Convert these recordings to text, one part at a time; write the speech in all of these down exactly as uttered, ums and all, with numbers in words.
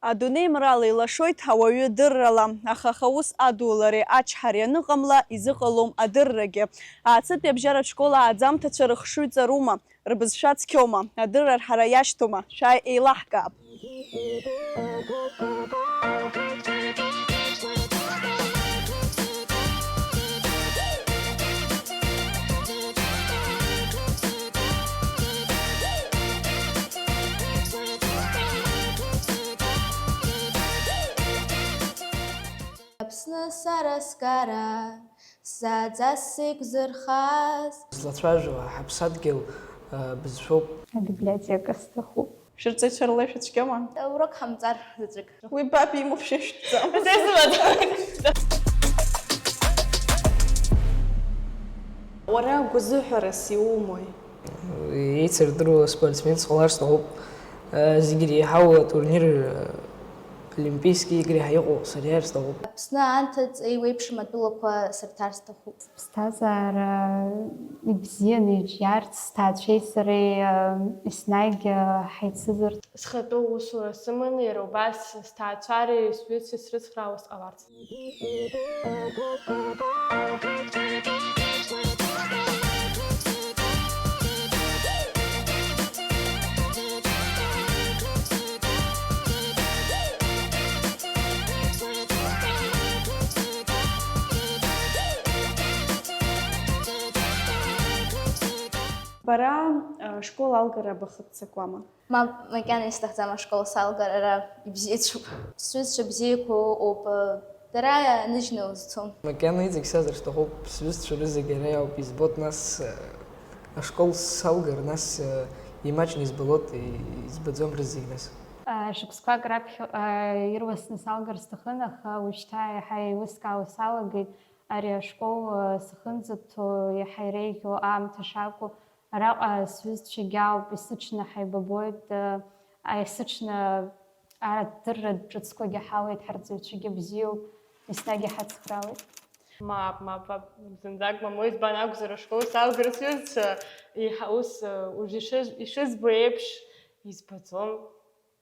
Адунеи мрала илашоит ауаҩы дыррала, аха ахаус адулареи ачҳареи аныҟамла, изыҟалом адыррагьы. Ааҵытәи абжьаратә школ ааӡамҭацәа рыхшыҩ ҵарума, рбызшәа цқьоума, адырра рҳара иашьҭоума, шәааи еилаҳкаап. Аԥсны сара сгара, сзааӡаз сеиқәзырхаз. Злацәажәо ҳаԥсадгьыл, а, бызшәоуп. Абиблиотека сҭахуп. Шәырҵаҩцәа рылеишәа цәгьоума? Урок ҳамҵар заҵәык. Уи баб имоуп шәышәтәӡам. Сызмаӡам. Уара гәазыҳәарас иумои? Еицырдыруа спортсменс ҟалар сҭахуп. Зегь иреиҳау атурнир, олимпийски игреиҳа иҟоу сыриар сҭахуп. Аԥсны анҭыҵ еиуеиԥшым атәылақәа сырҭар сҭахуп. Ԥсҭазаара ибзианы иҿиарц, сҭаацәеи сареи, еснагь ҳаицызар. Схатәы усура сыманы, иара убас сҭаацәареи сҩызцәеи срыцхраауа сҟаларц. Бара, а, школ алгара бахыццакуама? Мап, макьана исҭахӡам ашкол салгар, ара ибзиацәоуп. Сҩызцәа бзиақәа ыҟоуп, дара ныжьны узцом. Макьана иҵегь сазар сҭахуп, сҩызцәа рызегь ара иауп, избоит нас, э, ашкол салгар, нас, э, имаҷны избалоит, и-, избаӡом рызегь нас. Э, шықәсқәак раԥхьа, э, ирласны салгар сҭахын, аха уажәшьҭа иаҳа еилыскаауа салагеит, ари ашкол, э, сахынӡаҭо иаҳа иреиӷьу аамҭа шакәу. Араҟа сҩызцәагьы ауп, есыҽны ҳаибабоит, а, есыҽны адырратә ҿыцқәагьы ҳауеит, ҳарҵаҩцәагьы бзиоуп, еснагь иҳацхраауеит. Мап, мап, мап, зынӡак мамоу, избан акәзар, ашкол салгар сҩызцәа, еиҳа ус, а, уажә ишыз-, ишызбо еиԥш, избаӡом.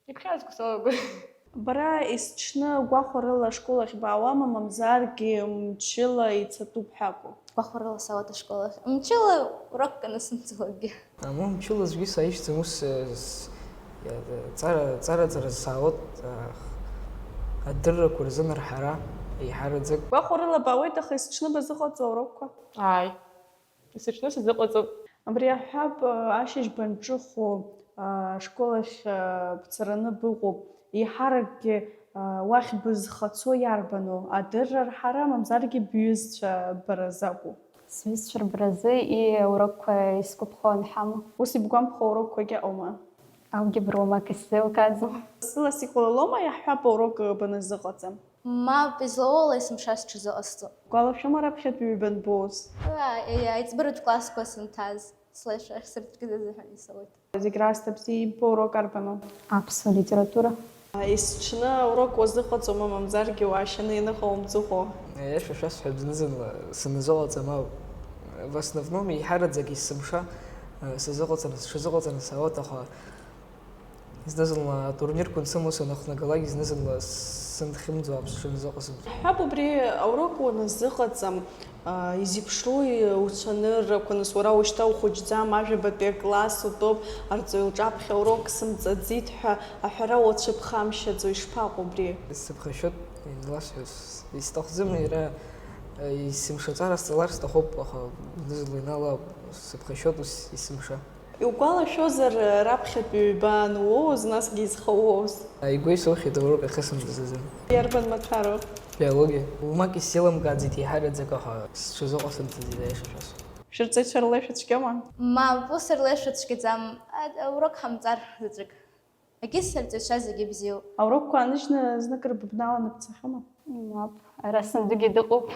Иԥхьаӡго салагоит. Бара есыҽны гәахәарыла ашкол ахь баауама, мамзаргьы мчыла ицатәуп ҳәа акәу? Гәахәарыла сауеит ашкол ахь. Мчыла урокк анысымҵалакгьы. Аму мчыла аӡәгьы саишьҭӡам, ус, э, с-, э, ҵара, ҵараҵара саауеит, э, адыррақәа рзын арҳара еиҳараӡак. Гәахәарыла баауеит, аха есыҽны базыҟаҵо урокқәа? Ааи. Есыҽны сазыҟаҵоуп. Абри аҳәап, ашьыжь банҿыхо, ашкол ахь бцараны быҟоуп. Еиҳаракгьы уахь бызхацо иарбану? Адырра рҳара, мамзаргьы бҩызцәа бара закәу? Сҩызцәа рбаразы и-, аурокқәа исгәаԥхо анҳамоу. Ус ибгәамԥхо аурокқәагьы ыҟоума? Алгебра уамак исзеилкааӡом. Сылас иҟалалома, иаҳҳәап, аурок баназыҟаҵа? Мап, излоуала есымша сҽазыҟасҵо. Гәалашәома раԥхьатәи ҩба анбоуз? Ааи, аиҵбыратә классқәа санҭаз, слеишәа ахьсырҭгаз азыҳәан исауеит. Зегь раасҭа бзиа иббо урок арбану? Аԥсуа литература. Есыҽны урок уазыҟаҵома, мамзаргьы уаашьаны ианыҟоу умҵыхәо? Аиаша шәасҳәап, зны-зынла саназыҟаҵам ауп. В основном, еиҳараӡак есымша, э, сазыҟаҵаны, сҽазыҟаҵаны саауеит, аха Зны-зынла атурнирқәа ансымоу санахнагалак, зны-зынла сынхьымӡо аԥсшьа назыҟасымҵо. Ҳҳәап, убри аурок уаназыҟаҵам, а, изеиԥшроу уцәаныррақәа, нас уара ушьҭа ухәыҷӡам, ажәабатәи акласс утәоуп, арҵаҩы лҿаԥхьа аурок сымҵаӡеит ҳәа аҳәара уацәыԥхамшьаӡо ишԥаҟоу убри? Сыԥхашьоит, изласҳәаз, исҭахӡам иара, а, есымша ҵара сҵалар сҭахуп, аха зны-зынла инала сыԥхашьоит ус есымша. Иугәалашәозар, раԥхьатәи ҩба ануоуз, насгьы изхауоуз? Игәеисыхьеит аурок ахысымҵаз азы. Иарбан мацароу? Биологиа. Уамак исзеилымкааӡеит еиҳараӡак, аха сҽазыҟасымҵаӡеит, аиаша шәасҳәап. Шәырҵаҩцәа рлеишәа цәгьоума? Мап, ус рлеишәа цәгьаӡам. А, аурок ҳамҵар заҵәык. Егьыс сырҵаҩцәа зегьы бзиоуп. Аурокқәа ааныжьны знык рбыбналаны бцахьоума? Мап, ара сандугьы дыҟоуп.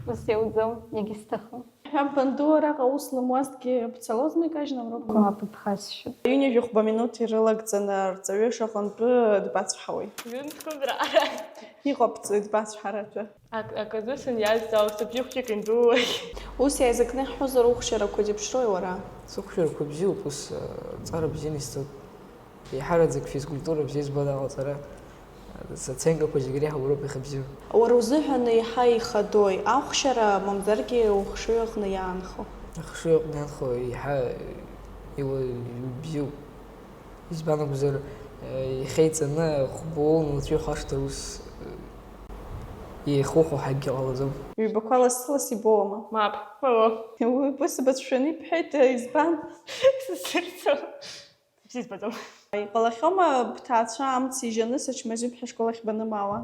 Ус иауӡом, егьысҭахым. Ҳәа, банду араҟа аус лымуазҭгьы бцалозма икажьны аурокқәа? Мап, ибхасшьоит. Ҩынҩажәи хәба минуҭ ирылагӡаны арҵаҩы шаҟантәы дбацәҳауеи? Ҩынтә хынтә раҟара. Иҟоуп, дбацәҳаратәы. Ак-, аказы сыниазҵаа, усыбжьы хәҷык индууеит. Ус иааизакны иаҳҳәозар, ухәшьарақәа зеиԥшроуи уара? Сыхәшьарақәа бзиоуп, ус, э, ҵара бзианы исҵоит. Еиҳараӡак физкультура бзиа избоит аҟаҵара. Саценкақәа зегь реиҳа уроуп иахьабзиоу. Уара узыҳәан еиҳа ихадои, ахәшьара, мамзаргьы ухшыҩ аҟны иаанхо? Ахшыҩ аҟны иаанхо еиҳа иуа-, ибзиоуп. Избан акәзар, ихеиҵаны хәбоулны уаҵәы ихашҭыр ус еихухо ҳәа акгьы ҟалаӡом. Ҩбақәа лассы-ласс ибома? Мап, мамоу. Уи бысыбацәшәаны ибҳәеит, избан? Сзырҵом. Сизбаӡом. Иҟалахьоума бҭаацәа амца ижьаны сычмазаҩуп ҳәа ашкол ахь банымаауа?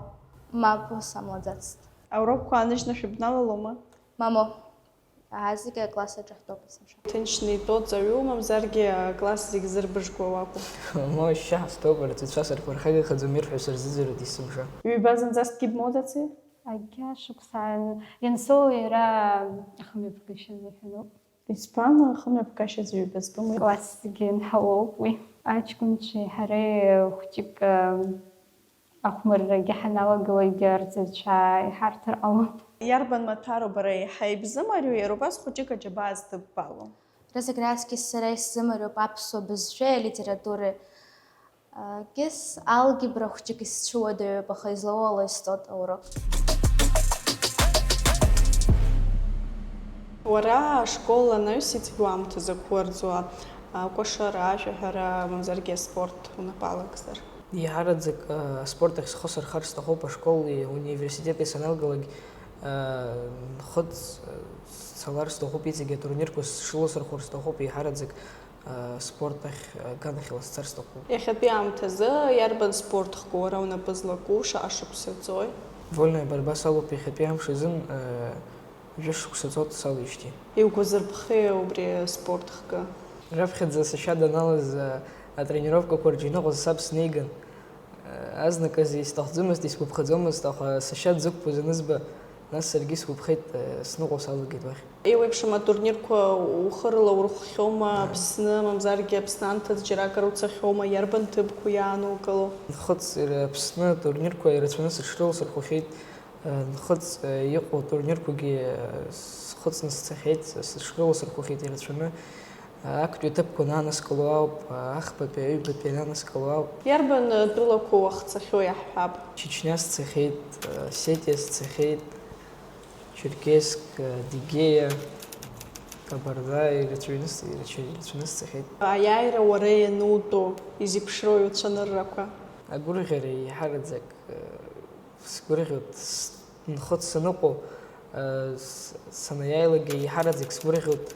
Мап, ус амлаӡацт. Аурокқәа ааныжьны шәыбналалома? Мамоу, ҳазегьы акласс аҿы ҳтәоуп есымша. Ҭынчны итәоу ҵаҩу, мамзаргьы акласс зегь зырбыжкуа уакәу? Мамоу, ашьшьыҳәа стәоуп, рҵаҩцәа сырԥырхагахаӡом, ирҳәо сырзыӡырҩуеит есымша. Ҩба зынӡа сгьыбмоуӡаци? Агьа шықәса иансоу иара ахымҩаԥгашьа азыҳәаноуп. Избан ахымҩаԥгашьа зҩба збымои? Класс зегьы нҳалоуп уи. Аҷкәынцәеи ҳареи хәҷык ахәмаррагьы ҳаналагалакгьы арҵаҩцәа иҳарҭар ҟалон. Иарбан маҭәару бара еиҳа ибзымариоу, иара убас хәыҷык аџьабаа здыббало? Разыграски сара исзымариоуп аԥсуа бызшәеи алитературеи. Кьыс алгебра хәҷык исцәуадаҩуп, аха излауало истот аурок. Уара ашкол анаҩс иҵегь уаамҭазы ақәырӡуа, акәашара, ашәаҳәара, мамзаргьы аспорт унапы алагзар? Еиҳараӡак аспорт ахь схы сырхар сҭахуп, ашколи ауниверситети саналгалак нхыҵ сцалар сҭахуп, иҵегьы атурнирқәа сҽыласырхәыр сҭахуп, еиҳараӡак аспорт ахь аганахьала сцар сҭахуп. Иахьатәи аамҭазы иарбан спорт хкы уара унапы злаку, шаҟа шықәса ҵуеи? Вольная борьба салоуп иахьатәи амш азын, жәа шықәса ҵуеит салоижьҭеи. Иугәазырԥхеи убри аспорт хкы? Раԥхьаӡа сашьа даналаз атренировкақәа рҿы иныҟәаз саб снеиган. Азныказ исҭахӡомызт, исгәаԥхаӡомызт, аха сашьа дзықәԥоз анызба, нас саргьы сгәаԥхеит, сныҟәо салагеит уахь. Еиуеиԥшым атурнирқәа ухы рыла урхәхьоума, Аԥсны, мамзаргьы Аԥсны анҭыҵ џьаракыр уцахьоума, иарбан ҭыԥқәоу иаанукыло? Нхыҵ, Аԥсны атурнирқәа ирацәаны сыҽрыласырхәхьеит, нхыҵ иҟоу атурнирқәагьы схыҵны сцахьеит, сыҽрыласырхәхьеит ирацәаны. Актәи аҭыԥқәа ананаскыло ауп, ахԥатәи аҩбатәи ананаскыло ауп. Иарбан тәылақәа уахцахьоу иаҳҳәап? Чечниа сцахьеит, Осетиа сцахьеит, Черкесск, Адыгеиа, Кабарда ирацәаҩны с-, ирацәа-, ирацәаҩны сцахьеит. Аиааира уара ианутәу изеиԥшроуи уцәаныррақәа? Агәырӷьара еиҳараӡак, э, сгәырӷьоит, с-, нхыҵ саныҟоу, э, с-, санаиааилакгьы еиҳараӡак сгәырӷьоит,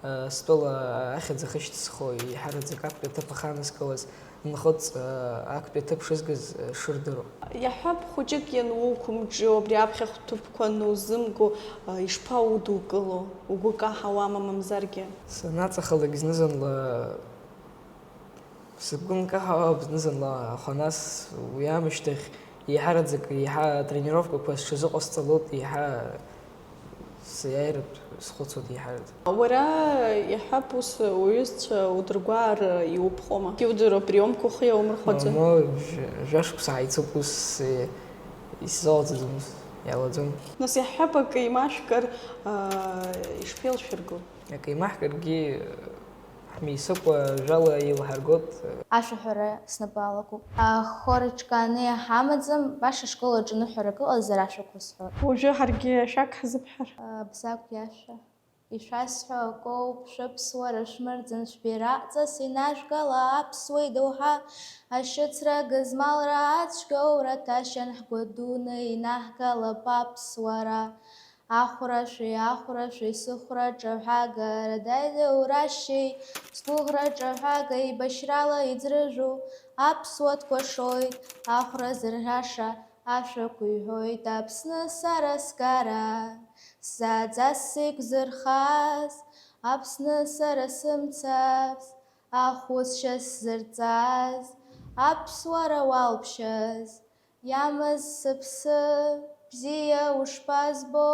э, стәыла ахьӡ ахьышьҭысхуа, еиҳараӡак актәи аҭыԥ аханаскылаз, нхыҵ, э, актәи аҭыԥ шызгаз, э, шырдыруа. Иаҳҳәап, хәыҷык иануқәымҿио, абри аԥхьахә ҭыԥқәа анузымго, э, ишԥаудукыло, угәы каҳауама, мамзаргьы? Санаҵахалак зны-зынла Сгәы нкаҳауа ауп зны-зынла, аха нас уи аамышьҭахь еиҳараӡак еиҳа атренировкақәа сҽазыҟасҵалоит, еиҳа сиааиратә схәыцуеит еиҳараӡак. Уара, иаҳҳәап, ус уҩызцәа удыргәаар иубхома? Иудыруа приомқәа ухы иаумырхәаӡои? Мамоу, жәа-, жәашықәса ҳаицуп, ус, э, исзалҵаӡом, ус, иалаӡом. Нас иаҳҳәап, акы еимашәкыр, аа, ишԥеилшәырго? Акы еимаҳкыргьы, Ҳмеисыкәа жәала еилҳаргоит. Ашәаҳәара снапы алакуп. Ахор аҿкааны иҳамаӡам, баша ашкол аҿы ныҳәарак ыҟазар ашәақәа сҳәоит. Уажәы ҳаргьы ашәак ҳзыԥҳәар. Бзагә иашәа. Ишәасҳәо акоуп, шәыԥсуара шәмырӡын, шәбираҟ ҵас инажәгала аԥсуа идоуҳа, ашьыцра, гызмалра, ацәгьоура, ҭашьан ҳгәы дуны инаҳгалап аԥсуара. Ахәрашәеи, ахәрашәеи, сыхәра ҿаҳәага, радеи деурашьеи, сгәыӷра ҿаҳәага, еибашьрала иӡрыжәу аԥсуа дкәашоит, ахәра зырӷьаша ашәақәа иҳәоит, Аԥсны сара сгара, сзааӡаз сеиқәзырхаз, Аԥсны сара сымцабз, ахәыцшьа сзырҵаз, аԥсуара уалԥшьаз, Иамаз сыԥсы бзиа ушԥазбо,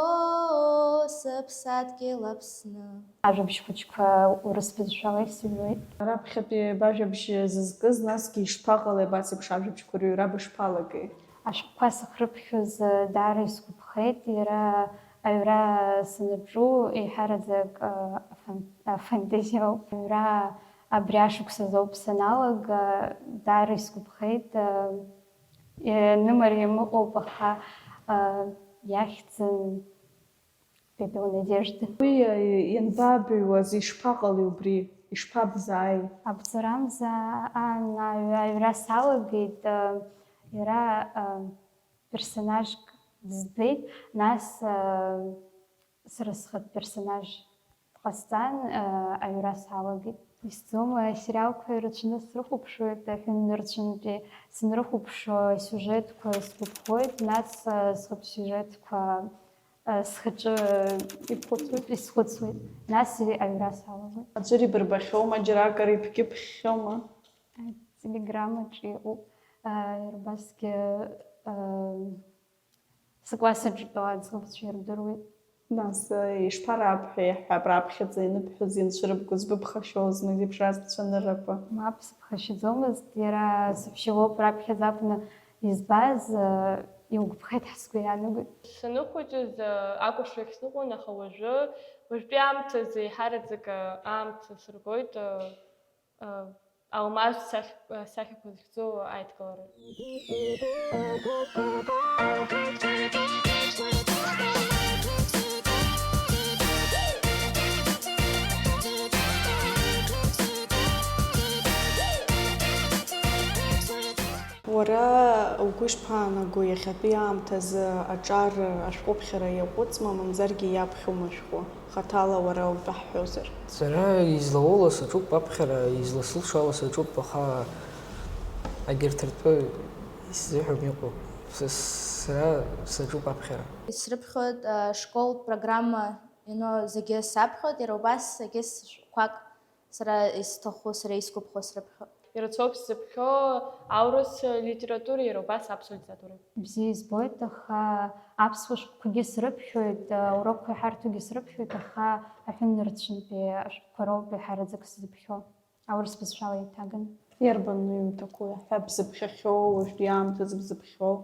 сыԥсадгьыл Аԥсны? Ажәабжь хәыҷқәа урыс бызшәала исыҩуеит. Раԥхьатәи бажәабжь зызкыз, насгьы ишԥаҟалеи абас еиԥш ажәабжьқәа рыҩра бышԥалагеи? Ашәҟәқәа сахьрыԥхьоз даара исгәаԥхеит, иара аҩра санаҿу еиҳараӡак афан-, афантазиа ауп. Аҩра абри ашықәсазоуп саналага, даара исгәаԥхеит. Нымар иамыҟоуп, аха, а, иахьӡын Пепел Надежды. Уи, а, ианбабыҩуаз, ишԥаҟали убри, ишԥабзааи? Абзарамза аан аҩ-, аҩра салагеит, а, иара, а, персонажк дыздеит, нас, а, сара схатә персонаж дҟасҵан, а, аҩра салагеит. Исӡом, асериалқәа ирацәаны срыхәаԥшуеит, аҳәыннырцәынтәи санрыхәаԥшуа асиужетқәа сгәаԥхоит, нас, а, схатә сиужетқәа, а, схаҿы исхәыцуеит, исхәыцуеит, нас аҩра салагоит. Аӡәыр ибырбахьоума, џьара акыр ибкьыԥхьхьоума? Ателеграммаҿы иҟоуп, а, иара убасгьы, а, Сыкласс аҿы итәоу аӡӷабцәа ирдыруеит. Нас, ишԥарабҳәеи, иаҳҳәап, раԥхьаӡа ианыбҳәоз, ианцәырыбгоз, быԥхашьоу зны зеиԥшраз бцәаныррақәа? Мап, сыԥхашьаӡомызт, иара саҳәшьа лоуп, раԥхьаӡа акәны избаз, илгәаԥхеит ҳәа сгәы иаанагоит. Саныхәыҷыз, акәашарахь сныҟәон, аха уажәы, уажәтәи аамҭазы еиҳараӡак аамҭа сыргоит, Алмаз сахь-, сахьақәа зыхьӡу аидкылара. Уара угәы ишԥаанаго, иахьатәи аамҭазы аҿар ашәҟәыԥхьара иаҟәыҵма, мамзаргьы иаԥхьоума ашәҟәы? Хаҭала уара утәы ҳҳәозар. Сара излауоула саҿуп аԥхьара, изласылшауа саҿуп, аха агьырҭ ртәы исзыҳәом иҟоу. Са, сара саҿуп аԥхьара. Исрыԥхьоит, а, школтә программа иану зегьы саԥхьоит, иара убас егьыс шәҟәқәак сара исҭаху, сара исгәаԥхо срыԥхьоит. Ирацәоуп сзыԥхьо аурыс литература, иара убас аԥсуа литература. Бзиа избоит, аха аԥсуа шәҟәқәагьы срыԥхьоит, аурокқәа иҳарҭогьы срыԥхьоит, аха аҳәыннырцәынтәи ашәҟәқәа роуп еиҳараӡак сзыԥхьо, аурыс бызшәала иҭаган. Иарбан ҩымҭақәоу иаҳҳәап бзыԥхьахьоу, уажәтәи аамҭазы бзыԥхьоу?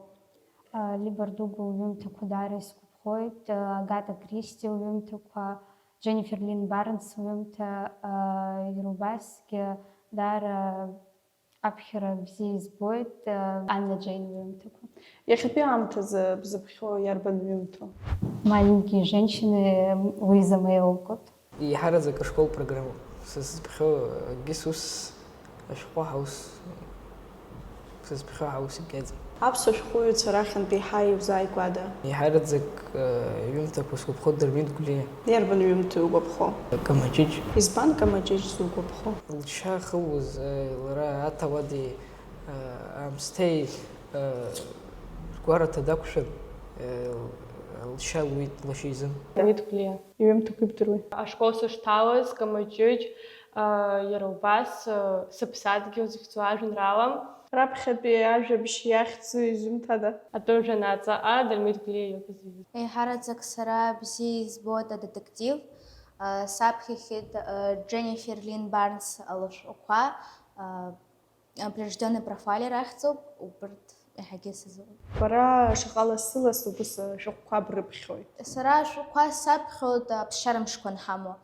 А, Ли Бардуго лҩымҭақәа даара исгәаԥхоит, а, Агата Кристи лҩымҭақәа, Дженнифер Лин Барнс лҩымҭа, а, иара убасгьы даара аԥхьара бзиа избоит, а, Анна Джейн лҩымҭақәа. Иахьатәи аамҭазы бзыԥхьоу иарбан ҩымҭоу? Маленькие женщины, Луиза Мэй Олкотт. Еиҳараӡак ашкол программоуп. Сызыԥхьо акгьы сус ашәҟәы ҳаус, сызԥхьо ҳаус икьаӡам. Аԥсуа шәҟәыҩҩцәа рахьынтә еиҳа иузааигәада? Еиҳараӡак, э, ҩымҭақәа сгәаԥхо Дырмит Гәлиа. Иарбан ҩымҭа иугәаԥхо? Камаҷыҷ. Избан Камаҷыҷ зугәаԥхо? Лшьа хылуаз, э, лара аҭауади, э, аамсҭеи, э, ргәараҭа дақәшәан, э, лшьа луит лашьа изын. Дырмит Гәлиа. Иҩымҭақәа ибдыруеи? Ашкол сышҭалаз, Камаҷыҷ, аа, иара убас, аа, Сыԥсадгьыл зыхьӡу ажәеинраала. Раԥхьатәи ажәабжь иахьӡу изҩымҭада? Атәым жәанаҵаҟа Дырмит Гәлиа иоуп изҩыз. Еиҳараӡак сара бзиа избоит адетектив, аа, саԥхьахьеит, аа, Дженнифер Лин Барнс алашәҟәқәа, аа, Прирождённый профайлер ахьӡуп, убырҭ иаҳагьы сызуеит. Бара шаҟа лассы-лассы убыс ашәҟәқәа брыԥхьоит? Сара ашәҟәқәа саԥхьоит аԥсшьара мшқәа анҳамоу.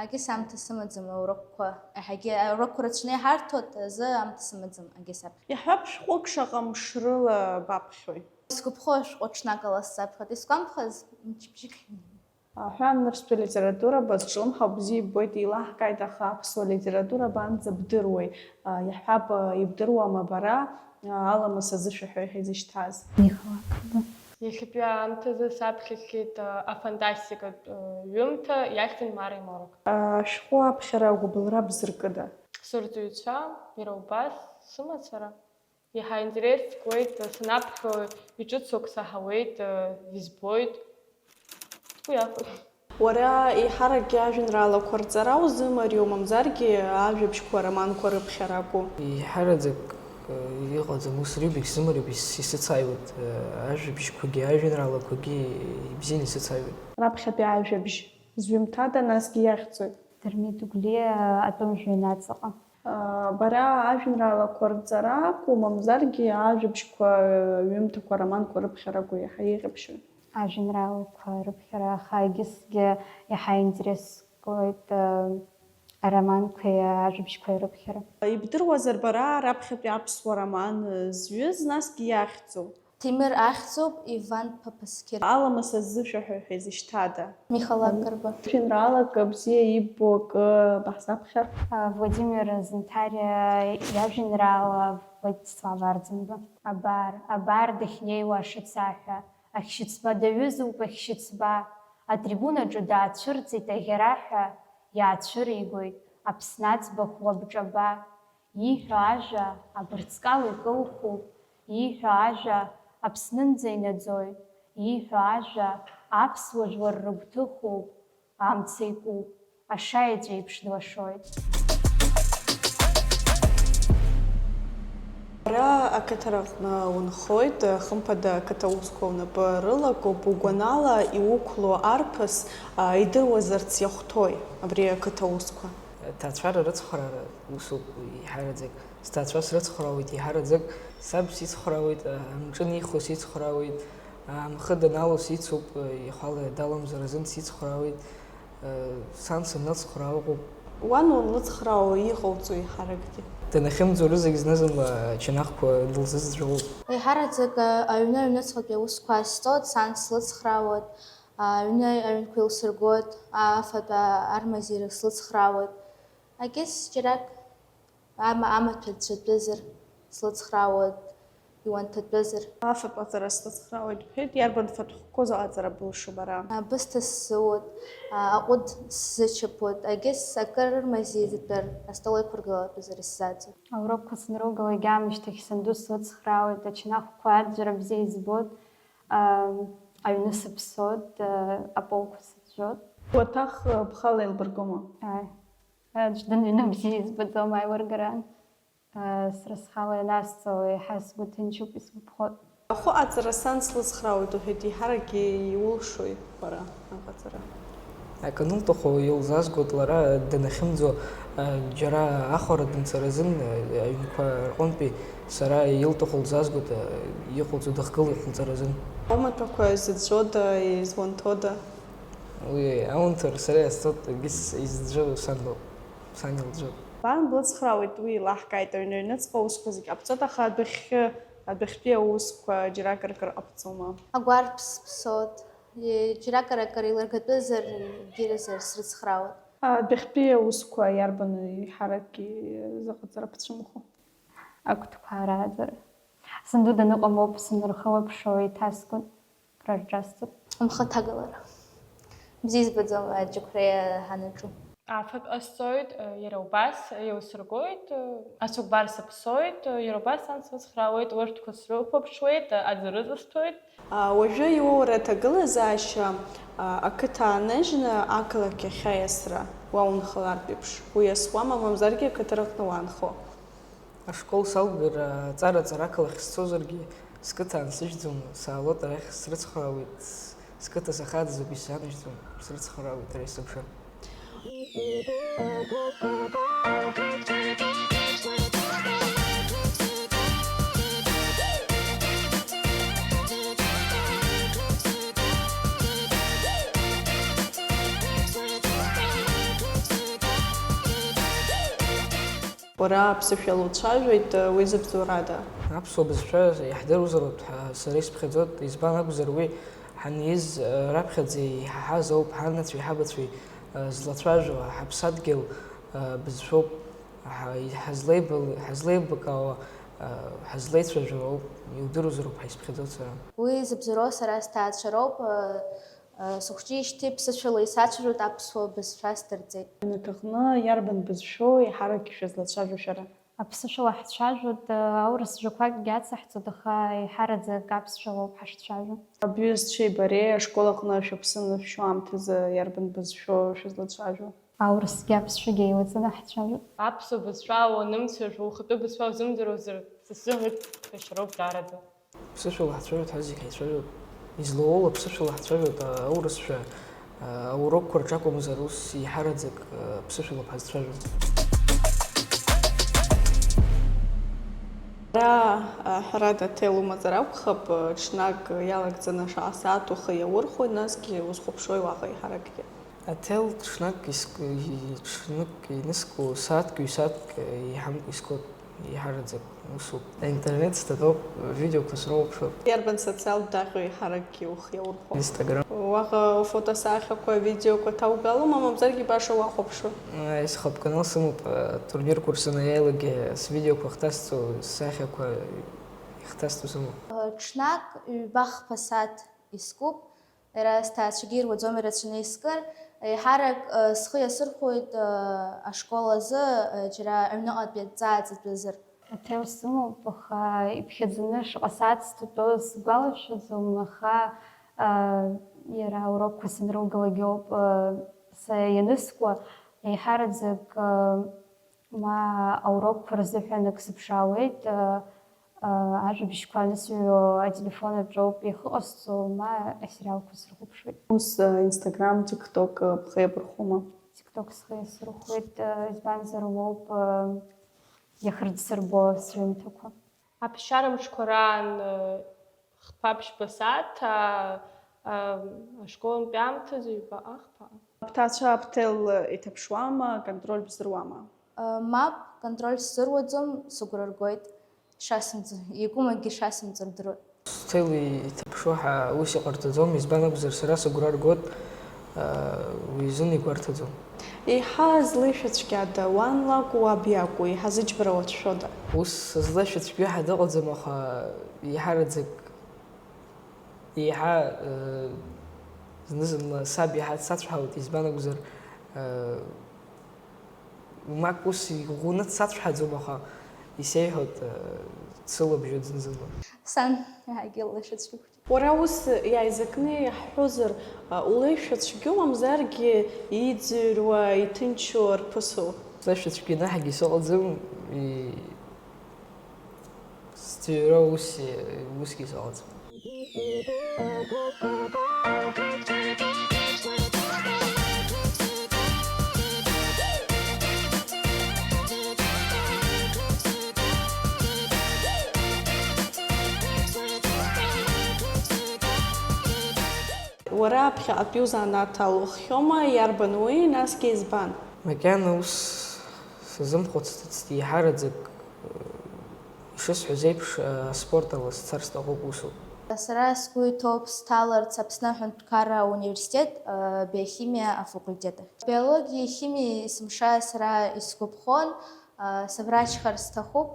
Егьыс аамҭа сымаӡам аурокқәа, еиҳагьы аурокқәа рацәаны иҳарҭоит азы аамҭа сымаӡам, егьыс аԥхьа. Иаҳҳәап, шәҟәык шаҟа мшрыла баԥхьои? Сгәаԥхо ашәҟәы ҽнакала саԥхьоит, исгәамԥхаз мчыбжьык. Аҳәан, нырцәтәи алитература базҿлымҳауп, бзиа иббоит, еилаҳкааит, аха аԥсуа литература абанӡа бдыруеи? Иаҳҳәап, ибдыруама бара, аламыс азы шәаҳәо иахьа изышьҭаз? Михалакова. Иахьатәи аамҭазы саԥхьахьеит афантастикатә ҩымҭа иахьӡын Мара иморг. Ашәҟәы аԥхьара агәыбылра бзыркыда? Сырҵаҩцәа, иара убас сымацара. Иаҳа аинтерес згоит, санаԥхьо иҿыцу ак саҳауеит, избоит. Уи акәын. Уара еиҳаракгьы ажәеинраалақәа рҵара узымариоу, мамзаргьы ажәабжьқәа, ароманқәа рыԥхьара акәу? Еиҳараӡак, э, иҟаӡам ус, рҩбагь сзымариоуп, ис-, исыцааиуеит, э, ажәабжьқәагьы, ажәеинраалақәагьы ибзианы исыцааиуеит. Раԥхьатәи ажәабжь зҩымҭада, насгьы иахьӡуи? Дырмит Гәлиа, Атәым жәҩанаҵаҟа. Бара ажәеинраалақәа рҵара акәу, мамзаргьы ажәабжьқәа, ҩымҭақәа, романқәа рыԥхьара акәу иаҳа еиӷьыбшьои? Ажәеинраалақәа рыԥхьара, аха егьысгьы иаҳа интересс згоит, э, ароманқәеи ажәабжьқәеи рыԥхьара. Ибдыруазар бара раԥхьатәи аԥсуа роман зҩыз, насгьы иахьӡу? Ҭемыр ахьӡуп, Иван Ԥаԥасқьыр. Аламыс азышәаҳәаҩ ҳәа изышьҭада? Михал Агрба. Жәеинраалак бзиа иббо акы баҳзаԥхьар? Владимир Зынҭариа иажәеинраала Владислав Арӡынба. Абар, абар дахьнеиуа ашацаҳәа, ахьшьыцба даҩызоуп, ахьшьыцба, атрибунаҿы даацәырҵит аӷьараҳәа, иаацәыригоит Аԥсны аӡбахә лабҿаба. Ииҳәо ажәа абырҵкала икылхуп, ииҳәо ажәа Аԥснынӡа инаӡоит, ииҳәо ажәа аԥсуа жәлар рыгәҭыхоуп, амца икуп, ашаеҵә еиԥш длашоит. Бара ақыҭараҟны унхоит, хымԥада ақыҭа усқәа унапы рылакуп, угәанала иуқәло арԥыс, а, идыруазарц иахәҭои абри ақыҭа усқәа? Аҭаацәара рыцхраара усуп еиҳараӡак. Сҭаацәа срыцхраауеит еиҳараӡак, саб сицхраауеит, амҿы анихо сицхраауеит, амхы даналоу сицуп, ихала даламзар азын сицхраауеит, сан санлыцхраа ыҟоуп. Уан уанлыцхраауа иҟауҵо еиҳаракгьы? Данахьымӡо рызегь зны-зынла ачанахқәа дылзызӡәӡәалоуп. Еиҳараӡак аҩны аҩныҵҟатәи аусқәа ҟасҵоит, сан слыцхраауеит, аҩны аҩнқәа еилсыргоит, афатә армазеирак слыцхраауеит. Егьыс џьарак Ама-, амаҭәа ӡәӡәатәызар, слыцхраауеит, иуанҭатәызар. Афатә аҟаҵара слыцхраауеит, — бҳәеит, — иарбан фатә хкқәоу заҟаҵара былшо бара? Абысҭа сзыуеит, а, аҟәыд сзычаԥоит, егьыс акыр ырмазеиӡатәыр, астол еиқәыргылатәызар исзаҵоит. Аурокқәа санрылгалак аамышьҭахь санду слыцхраауеит, ачнахәқәа аӡәӡәара бзиа избоит, ам, аҩны сыԥсоит, а, аполқәа сыӡәӡәоит. Уаҭах, а, бхала еилбыргома? Ааи. Аӡә даныҩнам бзиа избаӡом аилыргара. Сара схала ианасҵо, еиҳа сгәы ҭынчуп, исгәаԥхоит. Ахәы аҵара сан слыцхраауеит уҳәеит, еиҳаракгьы иулшои уара аҟаҵара? Акы анылҭаху илзаазгоит лара данахьымӡо, џьара ахәара данцаразын, аҩнқәа рҟынтәи сара илҭаху лзаазгоит, иҟалҵо дахгылоит лҵаразын. Амаҭәақәа зыӡәӡәода, изуанҭода? Уи аунҭар сара иазҵоит, егьыс изыӡәӡәо сан лоуп. Сан илӡәӡәоуп. Бан блыцхраауеит, уи илаҳкааит, аҩны аҩныҵҟа аусқәа зегь ҟабҵоит, аха адәахьы, адәахьтәи аусқәа џьаракыр акыр ҟабҵома? Агәарԥс сыԥсоит, е, џьаракыр акыр еилыргатәызар, егьиразар срыцхраауеит. Адәахьтәи аусқәа иарбану еиҳаракгьы заҟаҵара бцәымӷу? Агәҭқәа рааӡара. Санду даныҟамло сынрыхылаԥшуа еиҭасгоит. Крарҿасҵап. Амхы аҭагалара. Бзиа избаӡом аџьықәреи аҳанаҿу. Афатә ҟасҵоит, иара убас еилсыргоит, ацәыкәбар сыԥсоит, иара убас сан слыцхраауеит, лышәҭқәа срыхәаԥшуеит, аӡы рыҵасҭоит. Уажәы иуоура аҭагылазаашьа, ақыҭа ааныжьны ақалақь ахь аиасра уа унхалартә еиԥш, уиасуама, мамзаргьы ақыҭа рыҟны уаанхо? Ашкол салгар, аҵара-ҵара ақалақь сцозаргьы, сқыҭа аансыжьӡом, саалоит арахь, срыцхраауеит, сқыҭа сахаӡаӡоуп, исзанажьӡом, срыцхраауеит, ара исыбжа. Уара аԥсышәала уцәажәоит, уи зыбзоурада? Аԥсуа бызшәа иаҳдыруазароуп ҳәа сара исԥхьаӡоит, избан акәзар, уи ҳаниз раԥхьаӡа иҳаҳаз ауп, ҳанацәеи ҳабацәеи злацәажәо, ҳаԥсадгьыл бызшәоуп, ҳа-, ҳазлеибал-, ҳазлеилбакаауа, ҳазлеицәажәо ауп, иудыруазароуп ҳәа исԥхьаӡоит сара. Уи зыбзоуроу сара сҭаацәароуп, Сыхәҷыжьҭеи ԥсышәала исацәажәоит, аԥсуа бызшәа сдырҵеит. Анаҭахны иарбан бызшәоу еиҳарак ишәызлацәажәо шәара? Аԥсышәала ҳцәажәоит, аурыс жәақәакгьы ацаҳҵоит, аха еиҳараӡак аԥсшәалоуп ҳашцәажәо. Бҩызцәеи бареи ашкол аҟны шәаԥсны шәшьо аамҭазы иарбан бызшәоу шәызлацәажәо? Аурысгьы аԥсшәагьы еилаҵаны ҳцәажәоит. Аԥсуа бызшәала уанымцәажәо, ухатәы бызшәа узымдыруазар, са сзыҳәан ԥхашьароуп даараӡа. Ԥсышәала ҳцәажәоит, ҳазегь ҳаицәажәоит. Излоуоу аԥсышәала ҳцәажәоит, аурысшәа, аурокқәа рҿы акәымзар, ус еиҳараӡак аԥсышәалоуп ҳазцәажәо. Ара, ҳәарада, аҭел умазар акәхап, ҽнак иалагӡаны шаҟа сааҭ ухы иаурхәоит, насгьы узхәаԥшуеи уаҟа еиҳаракгьы? Аҭел ҽнак иск-, ҽнак иныскыло, сааҭк, ҩ-сааҭк еиҳамкәа искуп, еиҳараӡак усуп. Аинтернет сҭатәоуп, видеоқәа срылаԥшуп. Иарбан социалтә даҟьо еиҳаракгьы ухы иаурхәо? Instagram. Уаҟа уфотосахьақәа, авидеоқәа ҭаугалома, мамзаргьы баша уахәаԥшуа? Исхаб канал сымоуп, атурнирқәа рзы анаиааилакгьы свидеоқәа ахҭасҵо, сахьақәа ихҭасҵо сымоуп. Ҽнак ҩба-хԥа сааҭ искуп, иара сҭаацәагьы ируаӡом ирацәаны искыр, еиҳарак, э, схы иасырхәоит, э, ашкол азы, э, џьара аҩныҟатәи аҭҵааӡатәазыр. Аҭел сымоуп, аха иԥхьаӡаны шаҟа сааҭ сҭатәо сгәалашәаӡом, аха, э, иара аурокқәа санрылгалак ауп, э, са ианыскуа, еиҳараӡак, э, ма аурокқәа рзыҳәан ак сыԥшаауеит, э, э, ажәабжьқәа анысыҩуа ателефон аҿоуп иахыҟасҵо, ма асериалқәа срыхәаԥшуеит. Ус, э, Instagram, TikTok, э, бхы иабырхәома? TikTok схы иасырхәеит, э, избанзар уоуп, э, иахырдсырбо сҩымҭақәа. Аԥсшьара мшқәа раан, э, хԥа-ԥшьба сааҭ, а, а, ашколантәи аамҭазы ҩба-ахԥа. Бҭаацәа Аԥҭел иҭаԥшуама, контроль бзыруама? Э, мап, контроль сзыруаӡом, сыгәра ргоит, шасымҵ-, игәымагьы шасымҵырдыруа. Сҭел иҭаԥшуа ҳа ус иҟарҵаӡом, избан акәзар, сара сыгәра ргоит, э, уи изын игәарҭаӡом. Еиҳа злеишәа цәгьада, уан лакәу, уаб иакәу, еиҳа зыџьбара уацәшәода? Ус злеишәа цәгьоу ҳәа дыҟаӡам, аха еиҳараӡак, еиҳа, э, зны-зынла саб иаҳа дсацәҳауеит, избан акәзар, э, Умак ус иӷәӷәаны дсацәҳаӡом, аха исеиҳәоит, э, дсылабжьоит зны-зынла. Сан иаҳагьы леишәа цәгьоуп. Уара ус иааизакны иаҳҳәозар, э, улеишәа цәгьоу, мамзаргьы иӡырҩуа, иҭынчу арԥысу? Слеишәа цәгьаны ҳагьы сыҟаӡам, и-, Сҭыҩра ус, усгьы сыҟаӡам. Уара ԥхьаҟатәи узанааҭ алуххьоума, иарбан уи, насгьы избан? Макьана ус сазымхәыццт, еиҳараӡак, э, ишысҳәаз еиԥш, э, аспорт ала сцар сҭахуп усоуп. Сара сгәы иҭоуп сҭаларц Аԥсны аҳәынҭқарра ауниверситет, э, биохимиа афакультет ахь. Биологиеи химиеи есымша сара исгәаԥхон, э, сыврачхар сҭахуп.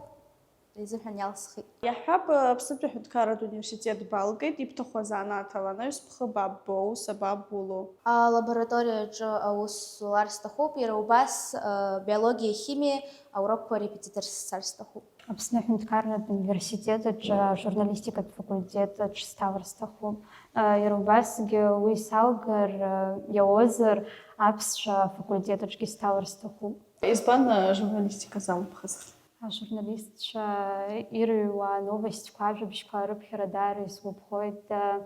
Изыҳәан иалсхит. Иаҳҳәап, Аԥснытәи аҳәынҭқарратә университет балгеит, ибҭаху азанааҭ ала, анаҩс бхы баббо, аус абабуло? Алабораториаҿы аус зулар сҭахуп, иара убас, э, биологиеи химиеи аурокқәа репетитор сцар сҭахуп. Аԥсны аҳәынҭқарратә университет аҿы ажурналистикатә факультет аҿы сҭалар сҭахуп. Э, иара убасгьы уи салгар, э, иауазар, аԥсшәа афакультет аҿгьы сҭалар сҭахуп. Избан, э, ажурналистика залбхыз? Ажурналистцәа ирыҩуа ановостьқәа, ажәабжьқәа рыԥхьара даара исгәаԥхоит, а,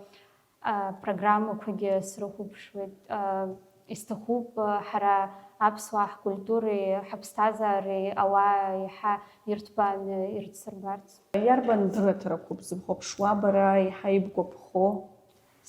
апрограммақәагьы срыхәаԥшуеит. А, исҭахуп, а, ҳара аԥсуаа ҳкультуреи ҳаԥсҭазаареи ауаа еиҳа ирҭбааны ирыцсырбарц. Иарбан дырраҭарақәоуп зыбхәаԥшуа бара еиҳа ибгәаԥхо?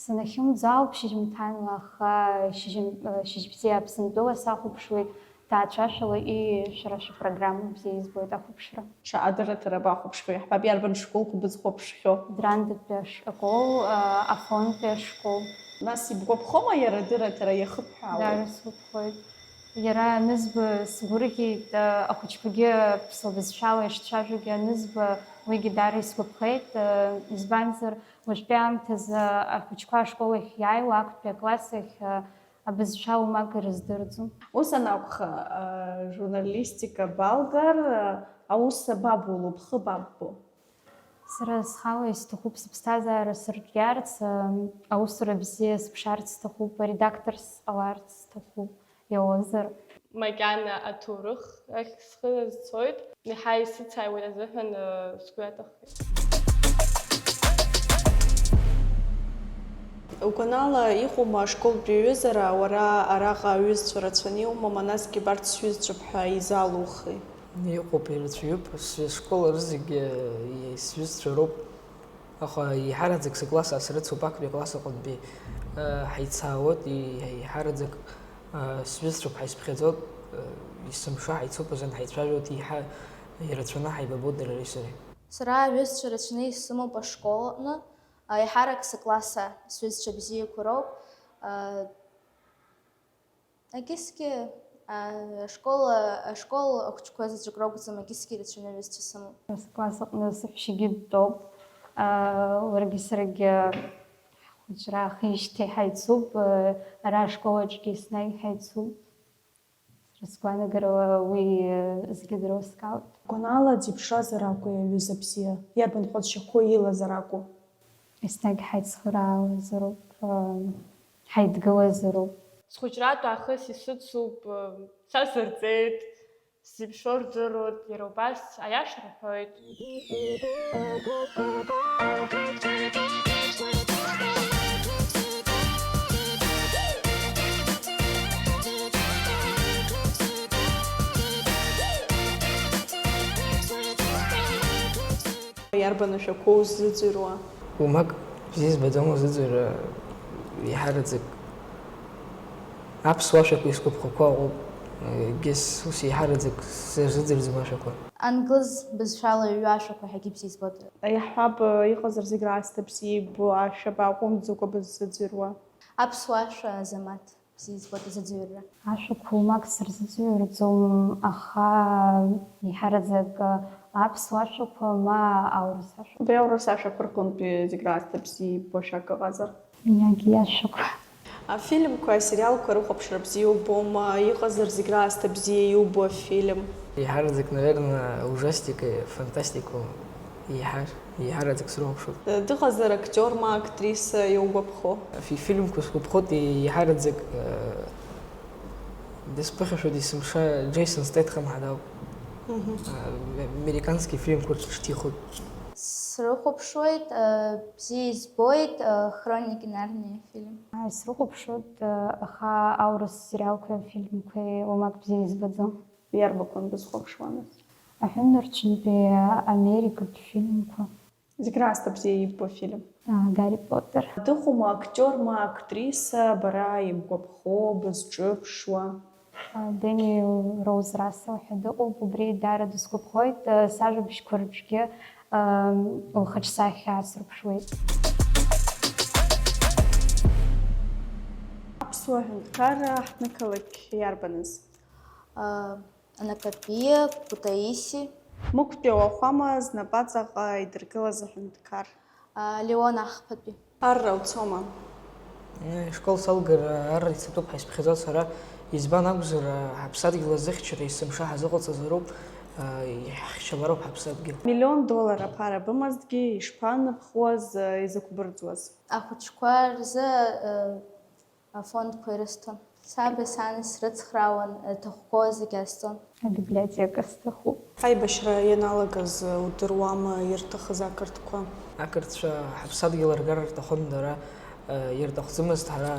Санахьымӡо ауп шьыжьымҭанла, аха шьыжьым-, шьыжьбзиа Аԥсынтәыла сахәаԥшуеит, ҭаацәашәала, ии, шәара шәыпрограмма бзиа избоит ахәаԥшра. Шаҟа дырраҭара бахәаԥшхьоу, иаҳбап, иарбан школқәа бызхәаԥшхьоу? Драндатәи ашкол, а, Афонтәи ашкол. Нас ибгәаԥхома иара адырраҭара иахыбҳәаауа? Даара сгәаԥхоит. Иара анызба сгәырӷьеит, а, ахәыҷқәагьы ԥсуа бызшәала ишцәажәогьы анызба, уигьы даара исгәаԥхеит, а, избанзар, Уажәтәи аамҭазы ахәыҷқәа ашкол ахь иааиуа, актәи акласс ахь, а, абызшәа уамак ирыздырӡом. Ус анакәха, а, журналистика балгар, а, аус абабуло, бхы баббо? Сара схала исҭахуп сыԥсҭазаара сырҿиарц, а, аусура бзиа сыԥшаарц сҭахуп, аредактор сҟаларц сҭахуп. Иауазар. Макьана аҭоурых ахь схы азцоит, иаҳа исыцааиуеит азыҳәан, э, сгәы иаҭаххеит. Угәанала иҟоума ашколтә ҩызара, уара араҟа аҩызцәа рацәаны иумоума, насгьы абарҭ сҩызцәоуп ҳәа изалухи? Иҟоуп, ирацәаҩуп, сшкол рызегьы, э, сҩызцәа роуп. Аха еиҳараӡак сыкласс аасрыцуп, актәи акласс аҟынтәи, э, ҳаицаауеит, еи-, еиҳараӡак, Сҩызцәоуп ҳаицԥхьаӡоит, есымша ҳаицуп азын ҳаицәажәоит, еиҳа ирацәаны ҳаибабоит дареи сареи. Сара аҩызцәа рацәаны исымоуп ашкол аҟны, еиҳарак сыкласс сҩызцәа бзиақәа роуп. Егьысгьы ашкол, ашкол ахәыҷқәа заҵәык ракәӡам, егьысгьы ирацәаны аҩызцәа сымоуп. Сыкласс аҟны саҳәшьагьы дтәоуп. Уаргьы саргьы ҳхәыҷра аахижьҭеи ҳаицуп, ара ашкол аҿгьы еснагь ҳаицуп. Сара сгәаанагарала уи зегьы дроскалт. Гәанала дзеиԥшразар акәу аҩыза бзиа, иарбан ҟазшьақәоу илазар акәу? Еснагь ҳаицхыраалазароуп, ҳаидгылазароуп. Схәыҷратә аахыс исыцуп, са сырҵеит, сзеиԥшроу рдыруеит, иара убас аиаша рҳәоит. Иарбан ашәақәоу ззыӡырҩуа? Уамак бзиа избаӡом узыӡырҩра, еиҳараӡак аԥсуа ашәақәеи сгәаԥхақәа ыҟоуп, егьыс ус еиҳараӡак сырзыӡырҩӡом ашәақәа. Англыз бызшәала ҩажәа ашәақәа иаҳагьы бзиа избоит. Иаҳҳәап, иҟазар зегь раасҭа бзиа иббо ашәа бааҟәымҵӡакәа быззыӡырҩуа? Аԥсуа ашәа, Азамаҭ. Бзиа избоит азыӡырҩра. Ашәақәа уамак сырзыӡырҩӡом, аха еиҳараӡак аԥсуа ашәақәа ма аурыс ашәақәа. Абри аурыс ашәақәа рҟынтәи зегь раасҭа бзиа иббо ашәак ыҟазар? Миаги ашәақәа. Афильмқәа, асериалқәа рыхәаԥшра бзиа иубома? Иҟазар зегь раасҭа бзиа иубо афильм? Еиҳараӡак, наверное, ужастикеи фантастикоу еиҳар-, еиҳараӡак срыхәаԥшуеит. Дыҟазар актиор ма актриса иугәаԥхо? Афи-, фильмқәа сгәаԥхоит, еи-, еиҳараӡак, э, дысԥыхьашәоит есымша Джейсон Стэтхэм ҳәа дауп. Мгм. Э, американский фильмқәа рҿы ҿҭихуеит. Срыхәаԥшуеит, э, бзиа избоит, э, Хроники Нарнии афильм. Ааи, срыхәаԥшуеит, э, аха аурыс сериалқәеи афильмқәеи уамак бзиа избаӡом. Иарбақәан бызхәаԥшуа, нас? Аҳәынрчынтәи америкатә фильмқәа. Зегь раасҭа бзиа иббо афильм. А, Гарри Поттер. Дыҟоума актиор ма актриса бара ибгәаԥхо, бызҿыԥшуа? А, Дэниел Роуз Рассел ҳәа дыҟоуп, убри даара дысгәаԥхоит, а, сажәабжьқәа рҿгьы, а, лхаҿсахьа аасырԥшуеит. Аԥсуа ҳәынҭқарра ҳнықалақь иарбаныз? Анакапиа, Кутаиси. Мықәтәи ауахәама знапаҵаҟа идыргылаз аҳәынҭқар? Леон Ахԥатәи. Арра уцома? Ашкол салгар арра ицатәуп ҳәа исԥхьаӡоит сара. Избан акәзар, ҳаԥсадгьыл азыхьчара есымша ҳазыҟаҵазароуп, иаҳхьчалароуп ҳаԥсадгьыл. Миллион доллар аԥара бымазҭгьы ишԥаныбхуаз, изықәбырӡуаз? Ахәыҷқәа рзы Афондқәа ирысҭон. Саби сани срыцхраауан, иҭахқәоу зегь азҵон. Абиблиотека сҭахуп. Аибашьра ианалагаз удыруама ирҭахыз ақырҭқәа? Ақырҭцәа ҳаԥсадгьыл ргар рҭахын дара, ирҭахӡамызт ҳара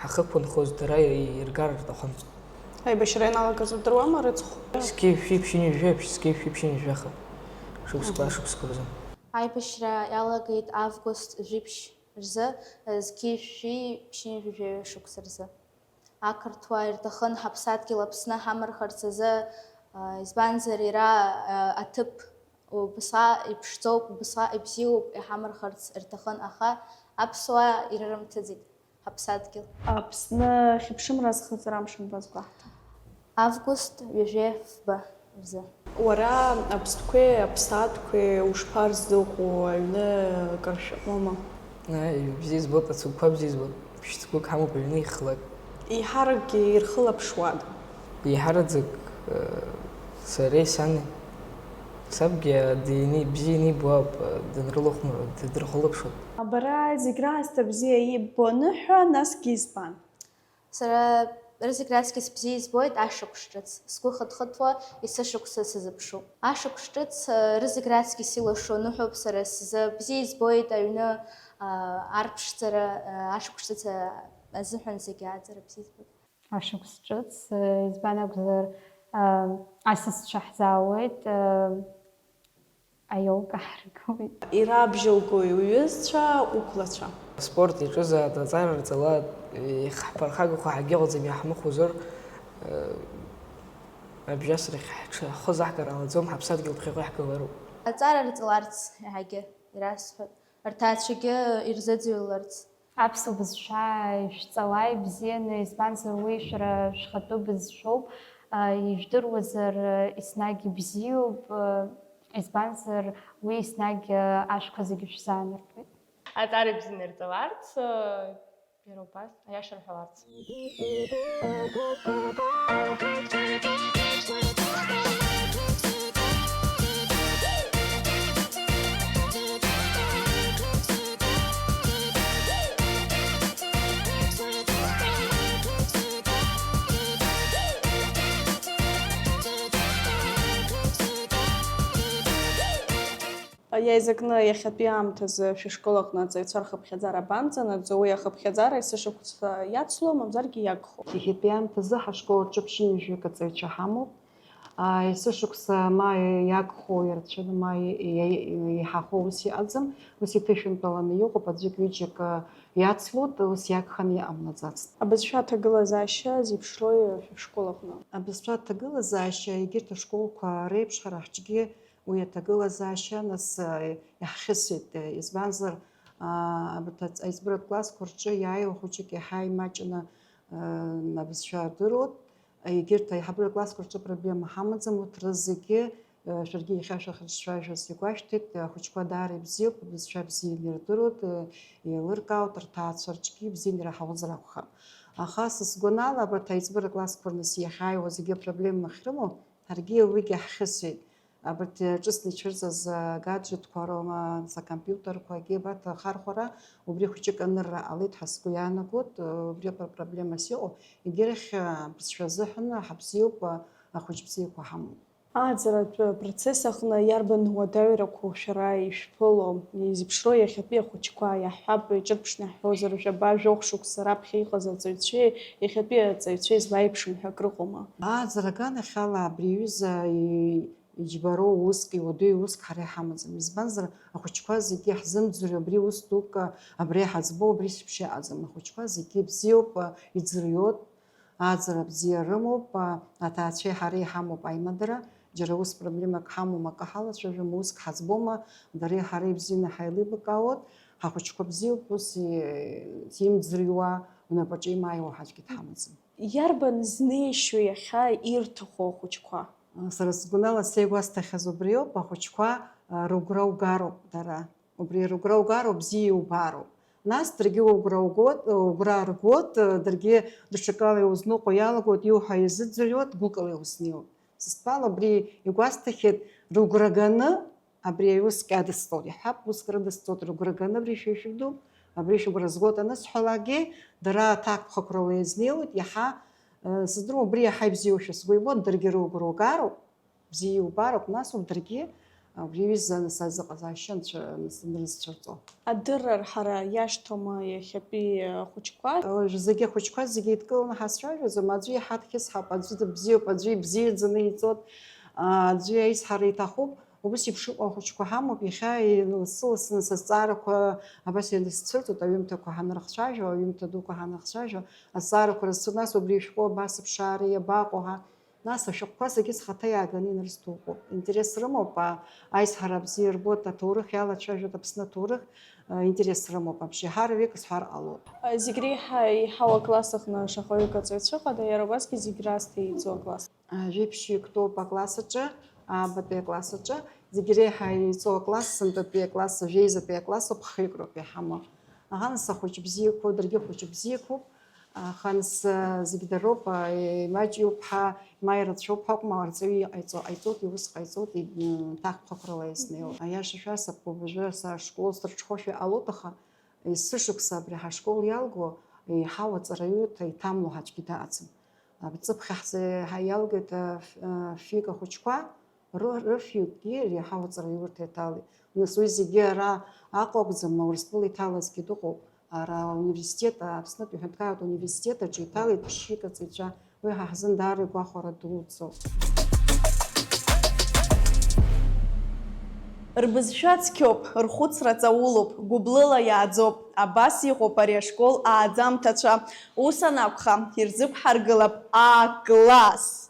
ҳахықәынхоз, дара иргар рҭахын. Аибашьра ианалагаз удыруама рыцхә? Зқьи жәшәи ԥшьынҩажәи аԥшь, зқьи жәшәи ԥшьынҩажәи аха шықәсқәа, ашықәсқәа рзы. Аибашьра иалагеит август жәиԥшь рзы, зқьи жәшәи ԥшьынҩажәи жәаҩа шықәса рзы. Ақырҭуа ирҭахын ҳаԥсадгьыл Аԥсны ҳамырхырц азы, избанзар, иара аҭыԥ убасҟак иԥшӡоуп, убасҟак ибзиоуп, иҳамырхырц рҭахын, аха аԥсуаа ирырымҭаӡеит ҳаԥсадгьыл. Аԥсны хьыԥшымра азхыҵра амшын базгәаҳҭа. Август ҩажәи фба рзы. Уара аԥстәқәеи аԥсаатәқәеи ушԥарзыҟоу, аҩны каршәыҟәыма? Ааи, бзиа избоит, ацыгәқәа бзиа избоит, ԥшь-цгәык ҳамоуп аҩны ихлак. Еиҳаракгьы ирхылаԥшуада? Еиҳараӡак, э, сареи сани. Сабгьы дини-, бзиа инибо ауп, э, дынрылахәмаруеит, дыдрыхылаԥшуеит. Бара зегь раасҭа бзиа иббо аныҳәа, насгьы избан? Сара рызегь раҵкьыс бзиа избоит ашықәс ҿыц, сгәы хыҭхыҭуа есышықәса сазыԥшуп. Ашықәс ҿыц, э, рызегь раҵкьыс илашо ныҳәоуп сара сзы, бзиа избоит аҩны, э, арԥшӡара, э, ашықәс ҿыц, э, азыҳәан зегьы ааӡара бзиа избоит. Ашықәс ҿыц, э, избан акәзар, э, асасцәа ҳзаауеит, э, аиолка ҳаргылеит. Ирабжьоугои уҩызцәа, уқәлацәа? Спорт иаҿызаат, аҵара рҵалаат, иахьҳԥырхагахо ҳагьыҟаӡам, иаҳмыхәозар, абжьасрахь ҳҽы ҳхы заҳгар ҟалаӡом, ҳаԥсадгьыл ԥхьаҟа иаҳгалароуп. Аҵара рҵаларц иаҳагьы ирасҳәоит, рҭаацәагьы ирзыӡырҩларц. Аԥсуа бызшәа ишәҵала ибзианы, избанзар уи шәара шәхатәы бызшәоуп, ижәдыруазар еснагь ибзиоуп, избанзар уи еснагь ашәқәа зегьы шәзаанартәоит. Аҵара ибзианы ирҵаларц, иара убас аиаша рҳәаларц. Иаизакны иахьатәи аамҭазы шәышкол аҟны аҵаҩцәа рхыԥхьаӡара абанӡанаӡо, уи ахыԥхьаӡара есышықәса иацло, мамзаргьы иагхо? Иахьатәи аамҭазы ҳашкол аҿы ԥшьынҩажәаҩык аҵаҩцәа ҳамоуп. Есышықәса ма иагхо, ирацәаны ма иҳахо ус иҟаӡам, ус иҭышәынтәаланы иҟоуп, аӡәык-ҩыџьак иацлоит, ус иагханы иҟамлаӡацт. Абызшәа аҭагылазаашьа зеиԥшрои шәышкол аҟны? Абызшәа аҭагылазаашьа егьырҭ ашколқәа реиԥш ҳара ҳҿгьы уи аҭагылазаашьа нас иаҳхьысит, избанзар, абарҭ аиҵбыратә классқәа рҿы иааиуа хәыҷык иаҳа имаҷны абызшәа рдыруеит. Егьырҭ аиҳабыра классқәа рҿы проблема ҳамаӡам, урҭ рызегьы, шәаргьы иахьа шәахьырцәажәоз игәашәҭеит, ахәыҷқәа даара ибзиоуп, абызшәа бзианы ирдыруеит, еилыркаауеит, рҭаацәа рҿгьы ибзианы ираҳауазар акәхап. Аха са сгәанала, абарҭ аиҵбыра классқәа рныс иахьааиуа зегьы апроблема ахьрымоу, ҳаргьы уигьы ҳхьысит. Абарҭ ҿыцны ицәырҵыз агаджетқәа роума, нас акомпиутерқәагьы абарҭ ахархәара, убри хәыҷык анырра ҟалеит ҳәа сгәы иаанагоит, убри апр-, проблемас иҟоу, егьирахь абызшәа азыҳәан ҳабзиоуп, ахәыҷ бзиақәа ҳамоуп. Ааӡаратә процесс аҟны иарбан уадаҩрақәоу шәара ишәԥыло? Изеиԥшроу иахьатәи ахәыҷқәа, иаҳҳәап, иҿырԥшны иаҳҳәозар, жәаба-жәохә шықәса раԥхьа иҟаз аҵаҩцәеи иахьатәи аҵаҩцәеи злаеиԥшым ҳәа акрыҟоума? Ааӡара аганахьала абри аҩыза и-, Иџьбароу уск, иуадаҩу уск ҳара иҳамаӡам. Избанзар, ахәыҷқәа зегьы иаҳзымӡырҩуа абри ус дук, абра иҳаӡбо, убри шәыбжьы аӡам. Ахәыҷқәа зегьы бзиоуп, иӡырҩуеит, ааӡара бзиа рымоуп, аҭаацәеи ҳареи иҳамоуп аимадара, џьара ус проблемак ҳамоума, акы ҳалацәажәома, уск ҳаӡбома, дареи ҳареи бзианы ҳаилибакаауеит, ҳахәыҷқәа бзиоуп, ус и-, имӡырҩуа, унапаҿы имааиуа ҳаӡәгьы дҳамаӡам. Иарбан знеишьо иахьа ирҭаху ахәыҷқәа? Сара сгәанала, сеигәасҭахьаз убриоуп, ахәыҷқәа, а, рыгәра угароуп дара. Убри рыгәра угароуп, бзиа иубароуп. Нас даргьы угәра угоит, угәра ргоит, даргьы даҽакала иузныҟәо иалагоит, иуҳәа иазыӡырҩуеит, гәыкала иузнеиуеит. Сыстәала убри игәасҭахьеит, рыгәра ганы абри аус кьадысҵоит, иҳәап, уск рыдысҵоит, рыгәра ганы абри шәишәыдуп, абри шәыгәра згоит анысҳәалакгьы, дара аҭакԥхықәрала иазнеиуеит, иаҳа, э, сыздыруам, убри иаҳа ибзиоушәа сгәы ибоит, даргьы рыгәра угароуп, бзиа иубароуп, нас убри даргьы, э, убри аҩыза аныс азыҟазаашьа анцәа-, аныс-, анрызцәырҵо. Адырра ҳара иашьҭоума иахьатәи ахәыҷқәа? Уажә зегьы ахәыҷқәа зегьы еидкыланы ҳазцәажәаӡом, аӡәы иаҳа дхьысҳауп, аӡәы дыбзиоуп, аӡәы ибзиаӡаны иҵоит, аӡәы аизҳара иҭахуп. Убас еиԥш иҟоу ахәыҷқәа ҳамоуп, иахьа лассы-лассы нас азҵаарақәа абас ианысцәырҵуеит, аҩымҭақәа ҳанрыхцәажәо, аҩымҭа дуқәа ҳанрыхцәажәо, азҵаарақәа рызцу, нас убри ишәҟәы абас аԥшаара иабаҟоу ҳәа. Нас ашәҟәқәа зегьы схаҭа иааганы инарысҭоуп. Интерес рымоуп, а, аизҳара бзиа рбоит, аҭоурых иалацәажәоит, Аԥсны аҭоурых, а, интерес рымоуп, абжьаҳара ҩык сҳәар ҟалоит. Зегь реиҳа еиҳау акласс аҟны шаҟаҩык аҵаҩцәа ыҟада, иара убасгьы зегь раасҭа еиҵоу акласс? Жәиԥшьҩык ҭоуп акласс аҿы, аабатәи акласс аҿы, зегь реиҳа еиҵоу акласс, сынтәатәи акласс, жәеизатәи акласс ауп, хҩык роуп иҳамоу. Аха нас ахәыҷ бзиақәоу, даргьы хәыҷ бзиақәоуп, аха нас, а, зегь дароуп, а, имаҷҩуп ҳәа, ма ирацәоуп ҳәа акәым, арҵаҩы иҟаиҵо ҟаиҵоит, иус ҟаиҵоит, и-, м, ҭакԥхықәрала изнеиуа. Аиаша шәасҳәап, уажәы са ашкол сырҽхәошәа иҟалоит, аха есышықәса абри ҳашкол иалго, еиҳау аҵараҩы ҭа-, иҭамло ҳаӡәгьы даҟаӡам. Аҵыԥхьа ҳзы-, ҳа-, иалгеит, а, ф-, а, фҩык ахәыҷқәа, ры-, рыфҩыкгьы реиҳау аҵараиурҭа иҭалеит. Нас уи зегьы ара Аҟәа акәӡам, Урыстәыла иҭалазгьы дыҟоуп. Ара ауниверситет, Аԥснытәи аҳәынҭқарратә университет аҿы иҭалеит ԥшьҩык аҵаҩцәа. Уи ҳа ҳзын даара игәахәара дуӡӡоуп. Рбызшәа цқьоуп, рхәыцра ҵаулоуп, гәыблыла иааӡоуп. Абас иҟоуп ари ашкол ааӡамҭацәа. Ус анакәха, ирзықәҳаргылап А-класс!